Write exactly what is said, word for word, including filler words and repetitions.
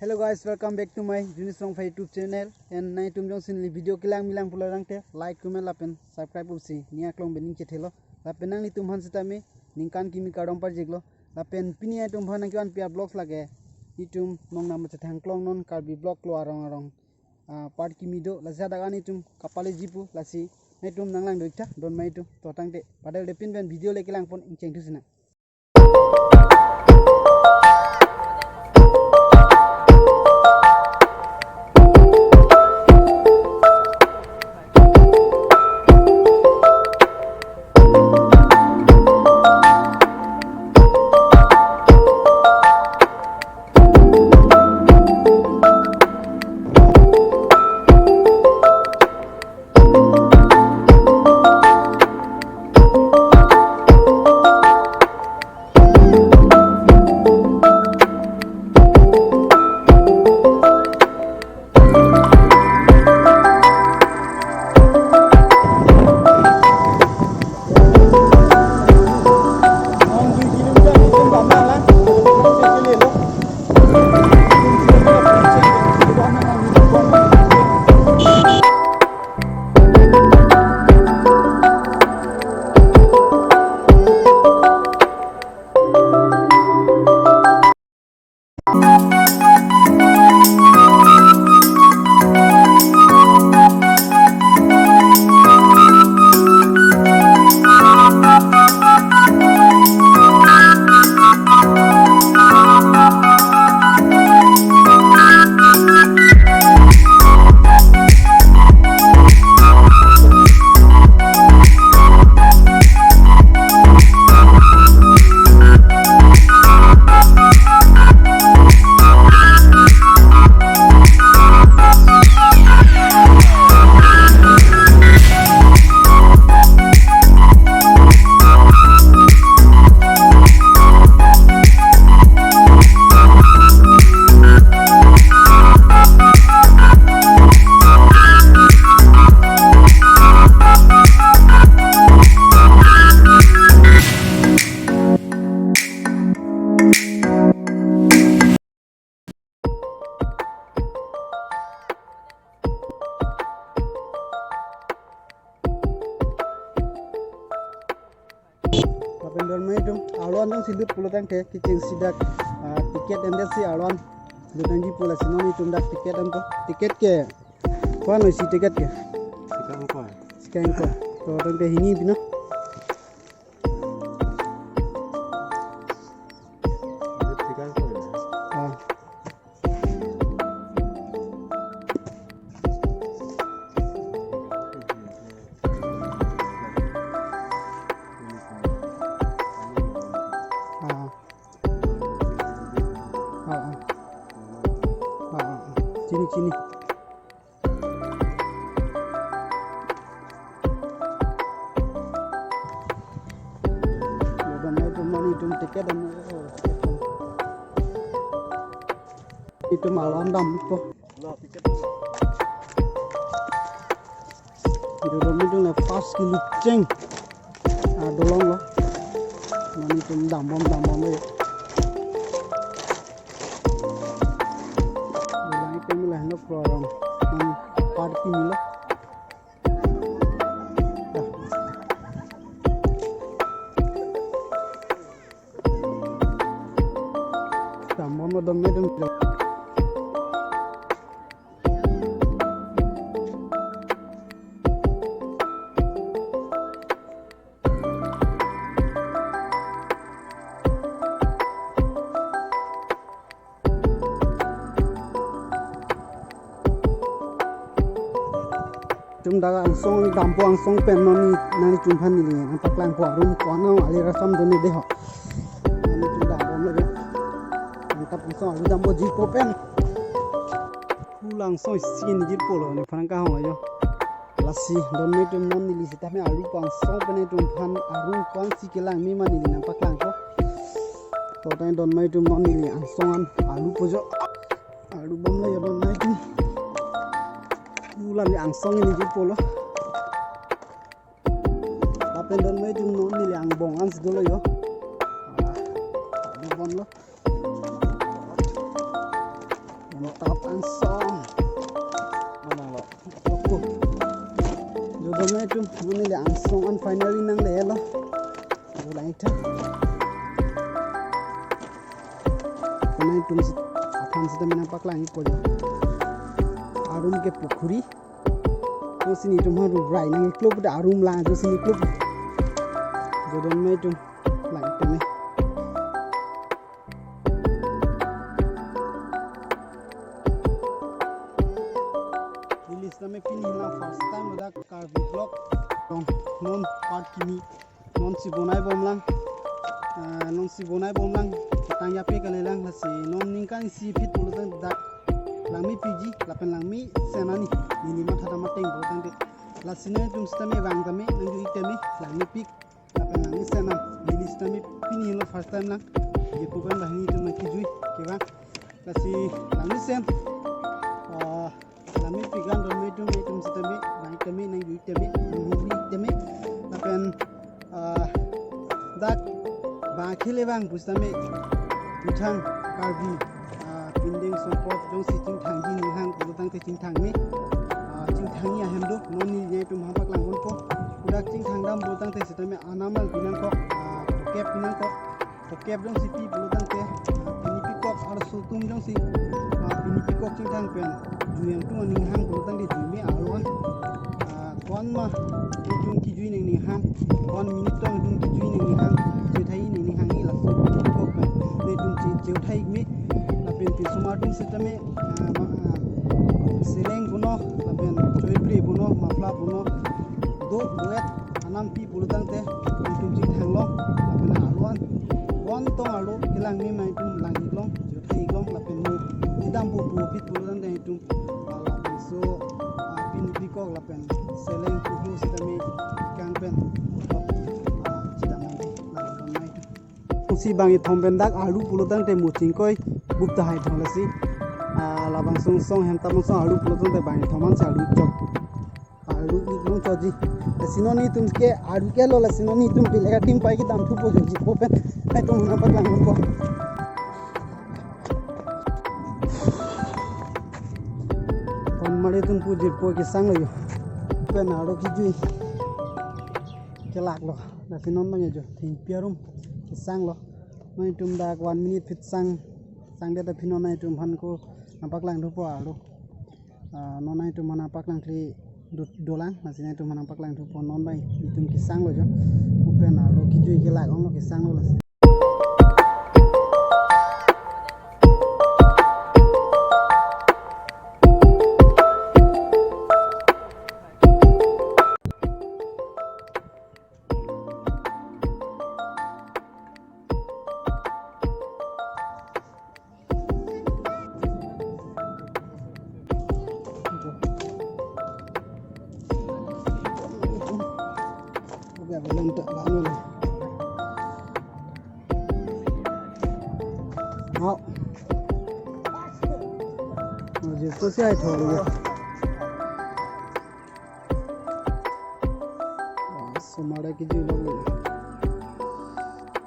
Hello guys, welcome back to my Junis Rongphar YouTube channel. And nangtum jongsi neli video kelang milang pulo tangte like, comment lapen subscribe pusi ning aklong pen ning chethelo. Lapen nanglitum aphan sitame ningkan kimi kardom parjiklo. Lapen pini nangtum aphan nangkevan pi a-vlogs lake itum Mongnam Machethang Klong non Karbi Block lo arong arong, ah, part kimi do. Lasi hadak an itum kapale jipu, lasi nangtum nanglang do ik tha, don mai itum. To tangte padel de pin pen video le kelang pon ingcheng thusi nang. Lapen don mai itum arlo an jongsi lut pulo tangte kechengsi dak, ah, ticket endet si arlo an lut nangji pu, lasi non itum dak ticket anpo. Ticket ke ko-an isi ticket ke? Sika ingkoi. Sika ingkoi. To tangte hini pina. Ini tiga ko ya? Ah. Ah. Ah, ah. Ah, ah, ah. Chini, chini. Lapen itum non itum ticket an, itum arlo an dampo. Itum non itum la pas kilo cheng, ah, dolong lo. Non itum dambom dambom lo. Bilang itum la henok program. Non part kimi lo. Dambom lo, don mai itum. Itum dak angsong dampo, angsong pen non neli nangtum aphan neli nangpaklangpo, arum ko-an, ali rasam done deho. Non itum dambom lo. Nangtum angsong alu dampo jipo pen. Hula angsong isi neli jipo lo, nephan kahong ajo. Lasi don mai itum non neli sitame alu angsong pen itum aphan arum ko-an si kelang mema neli nangpaklangpo. To tangte don mai itum non neli angsong an alupo jo. Alu bom lo ya don mai itum. Hula neli angsong neli jipo lo. Lapen don mai itum non neli angbong ansi dolo jo. Ah, alu bom lo. Song. Manang lo. Opo. Jodon nangtum, neli angsong an finally nanglelo. Jodon nangtum. Nangtum si, aphan sitame nangpaklang ikpo jo. Arum ke pukhuri. Jongsi netum ha rubrai nangklo puta arum lang jongsi neklo. Jodon nangtum lang teme. Neli sitame pini la first time dak Karbi vlog. Tong non part kimi. Non si bonai bomlang. Ah, non si bonai bomlang. Tang yape kalilang lasi non ningkan isi feet pulotang dak langmepikji lapen langmesen ani. Neli matha dam ateng pulotangte. Lasi nangtum sitame vang tame nangju-ik tame langmepik lapen langmesen an. Neli sitame pini lo first time lang. Jirpo pen banghini atum nangkijui kevang. Lasi langmesen. Ah, langmepik an don netum netum sitame, vang tame, nangju-ik tame, nanghu-ik tame. Lapen, ah, dak ba khele vang pusitame, methang Karbi, ah, pindeng songpot jongsi chingthangji ninghang pulotangte chingthang me, ah, chingthangji ahem do, non neli netum aphan paklang ponpo. Kodak chingthang dam pulotangte sitame anam nangpi nangkok, ah, tokep pi nangkok. Tokep jongsi pi pulotangte, ah, pinipikok arloso atum jongsi, ah, pinipikok chingthang pen jui angtung aning hang pulotangte jui me arlo an. Ah, ko-an ma netum kijui nangning hang, ko-an minute tong netum kijui nangning hang, chethai nangning hang, laso pinipikok pen netum che-, chethai me. Lapen pinsomar atum sitame, ah, ma-, ah, seleng puno, lapen choipre puno, mafla puno, do, do-et anam pi pulotangte netum chingthang long lapen arlo an, ko-an tong arlo kelang me ma netum lang-ik long, chethai-ik long lapen mo kedam po po pit pulotangte netum, ah, labangso, ah, pinipikok lapen seleng puhu sitame kang pen, ah, chedam nang, lang-ik long ma netum. Si bang ithom pen dak arlo pulotangte mo chingkoi bup tahai thom lasi. Ah, labangso song hem ta bangso arlo pulotangte bang ithom an si arlo chok. Arlo-ik long choji. Lasi non netum ke arlo ke lo lasi non netum pile ka tim pai kedam thupo jo jirpo pen. Nangtum nangpaklang ponpo. Kon mare tum pu jirpo kesang lo jo. Pen arlo kijui kelak lo. Lasi non bang jo. Thengpi arum kesang lo. Nangtum dak one minute feet sang. Sangdet aphi non nangtum aphan ko nangpaklang thupo arlo. Ah, non nangtum aphan nangpaklangkle do-, dolang, lasi nangtum aphan nangpaklang thupo non bang, netum kesang lo jo. Pu pen arlo kijui kelak ong lo kesang lo lasi. Hao. Jirpo si ai thor ya. Somar ke jui lo